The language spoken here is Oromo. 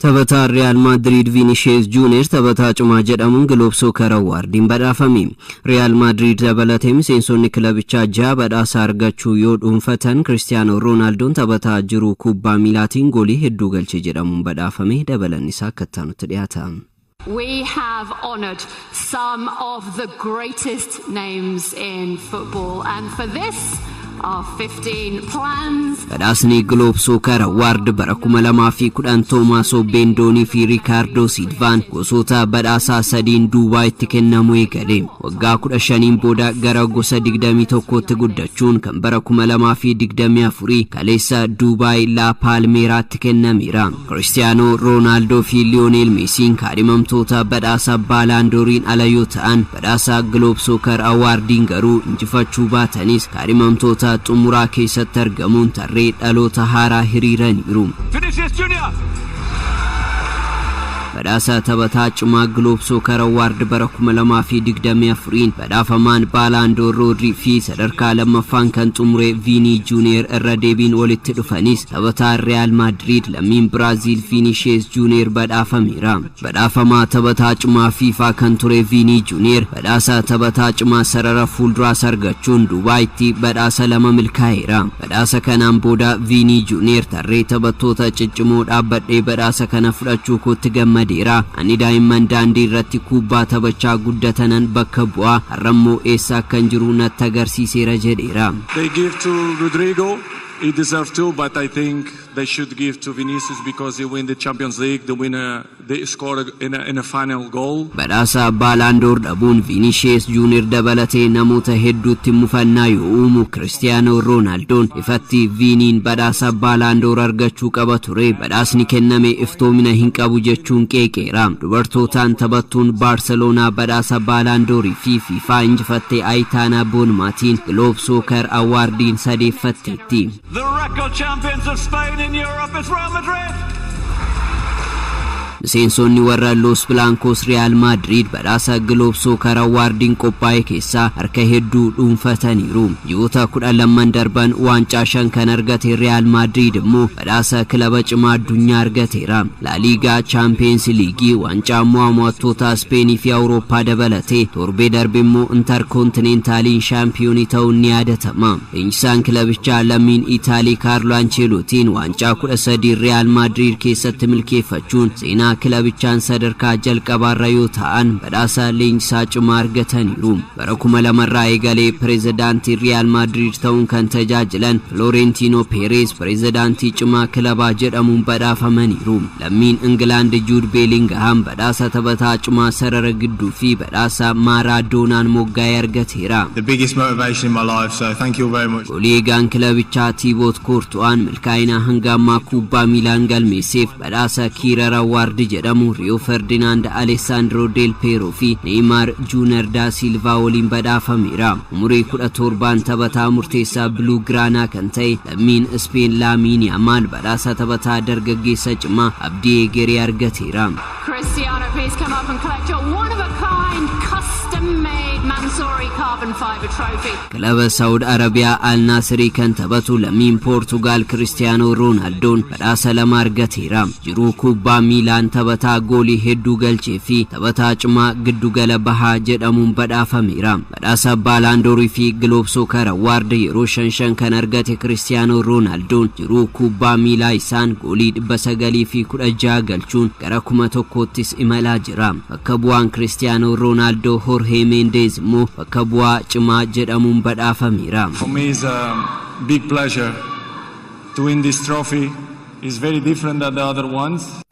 Taphataan Riyaal Maadriid Viinishees Juuniyer taphataa cimaa jedhamuun Globe Soccer Awardiin badhaafame. Riyaal Maadriid dabalatee miseensonni kilabichaa ja'a badhaasa argachuu yoo dhuunfatan, Kiristiyaanoo Roonaaldoon taphataa jiru kubbaa miilaatiin goolii hedduu galche jedhamuun badhaafame. Dabalanni isaa akka itti dhiyaata. We have honoured some of the greatest names in football, and for this, our 15 plans. Badhaasni Globe Soccer Award bara 2010 Toomaasoo Beendoonii fi Riikaardoo Silvaan gosoota badhaasaa sadiin Duubaayitti kennamu eegale. Waggaa 15n booda gara gosa 21tti guddachuun kan bara 2024 kaleessa Duubaay Laa Paalmeeraatti kennameera. Kiristiyaanoo Roonaaldoo fi Liyooneel Meesiin kaadhimamtoota badhaasa Baalaandooriin ala yoo ta'an, badhaasa Globe Soccer Awardiin garuu injifachuu baatanis kaadhimamtoota xumuraa keessatti argamuun tarree dhaloota haaraa hiriiraniiru. Vinicius Junior. Badhaasa taphataa cimaa Globe Soccer Award bara 2024 badhaafamaan Baalaandoor Roodrii fi sadarkaa lammaffaan kan xumure Viinii Juuniyer irra deebiin walitti dhufanis, taphataa Riyaal Maadriid lammiin Biraaziil Viinishees Juuniyer badhaafameera. Badhaafamaa taphataa cimaa FIFA kan ture Viinii Juuniyer badhaasa taphataa cimaa sarara fuulduraas argachuun Dubaayitti badhaasa lama milkaa'eera. Badhaasa kanaan booda Viinii Juuniyer tarree taphattoota ciccimoo dhaabbadhee badhaasa kana fudhachuu kootti gammadeera. Ani daa'imman daandii irratti kubbaa taphachaa guddatanan bakka bu'aa, har'ammoo eessa akkan jiru natti agarsiiseera jedheera. They give to Rodrigo. He deserves to, but I think they should give to Vinicius because he win the Champions League, the winner, they scored in a final goal. Badhaasa Baalaandoor dhabuun Viinishees Juuniyer dabalatee namoota hedduutti mufannaa yoo uumu, Kiristiyaanoo Roonaaldoon ifatti Viiniin badhaasa Baalaandoor argachuu qaba ture, badhaasni kenname iftoomina hin qabu jechuun qeeqeera. Dubartootaan taphattuun Baarseloonaa badhaasa Baalaandoorii fi FIFA injifattee Ayitaanaa Boonmaatiin Globe Soccer Awardiin sadeeffatteetti. The record champions of Spain in Europe is Real Madrid. Miseensonni warra Los Blancos Real Madrid badhaasa Globe Soccer Awardiin qophaa'e keessaa harka hedduu dhuunfataniiru. Ji'oota 12 darban waancaa shan kan argate Real Madrid immoo badhaasa kilaba cimaa addunyaa argateera. La Liga, Champions League, waancaa mo'amtoota Speenii fi Awurooppaa dabalatee torbee darbe immoo Interkontinentaaliin shaampiyoonii ta'uun ni yaadatama. Leenjisaan kilabichaa lammiin Itaalii Kaarlo Anceelootiin waancaa 13 Real Madrid keessatti milkeeffachuun seenaa kilabichaan sadarkaa jalqabaarra yoo ta'an, badhaasa leenjisaa cimaa argataniiru. Bara 2000rraa eegalee pireezidaantii Riyaal Maadriid ta'uun kan tajaajilan Florentino Perez pireezidaantii cimaa kilabaa jedhamuun badhaafamaniiru. Lammiin Ingilaand Juud Beelingahaam badhaasa taphataa cimaa sarara gidduu fi badhaasa Maaraadoonaan moggaa'ee argateera. The biggest motivation in my life, so thank you all very much. Goolii eegaan kilabichaa Tiiboot Koortu'aan milkaa'ina hanga ammaa kubbaa miilaan galmeesseef badhaasa Career Award jedhamu Riyoo Ferdinaand, Alessandro Del Piero fi Neymar Juuniyer da Silvaa waliin badhaafameera. Umurii 17n taphataa murteessaa Biluu Giraanaa kan ta'e lammiin Speen Laamiin Yaamaal badhaasa taphataa dargaggeessa cimaa abdii egeree argateera. Cristiano, please come up and collect your one of a kind, custom made Mansory carbon fibre trophy. Kilaba Saawud Arabiyaa Al Naasirii kan taphatu lammiin Poortugaal Kiristiyaanoo Roonaaldoon badhaasa lama argateera. Jiruu kubbaa miilaan taphataa goolii hedduu galchee fi taphataa cimaa giddugala bahaa jedhamuun badhaafameera. Badhaasa Baalaandoorii fi Globe Soccer Award yeroo shan shan kan argate Kiristiyaanoo Roonaaldoon jiruu kubbaa miilaa isaan goolii 916 galchuun gara 1000ttis imalaa jira. Bakka bu'aan Kiristiyaanoo Roonaaldoo Jorge Mendes immoo bakka bu'aa cimaa jedhamuun badhaafameera. For me, it's a big pleasure to win this trophy. It's very different than the other ones.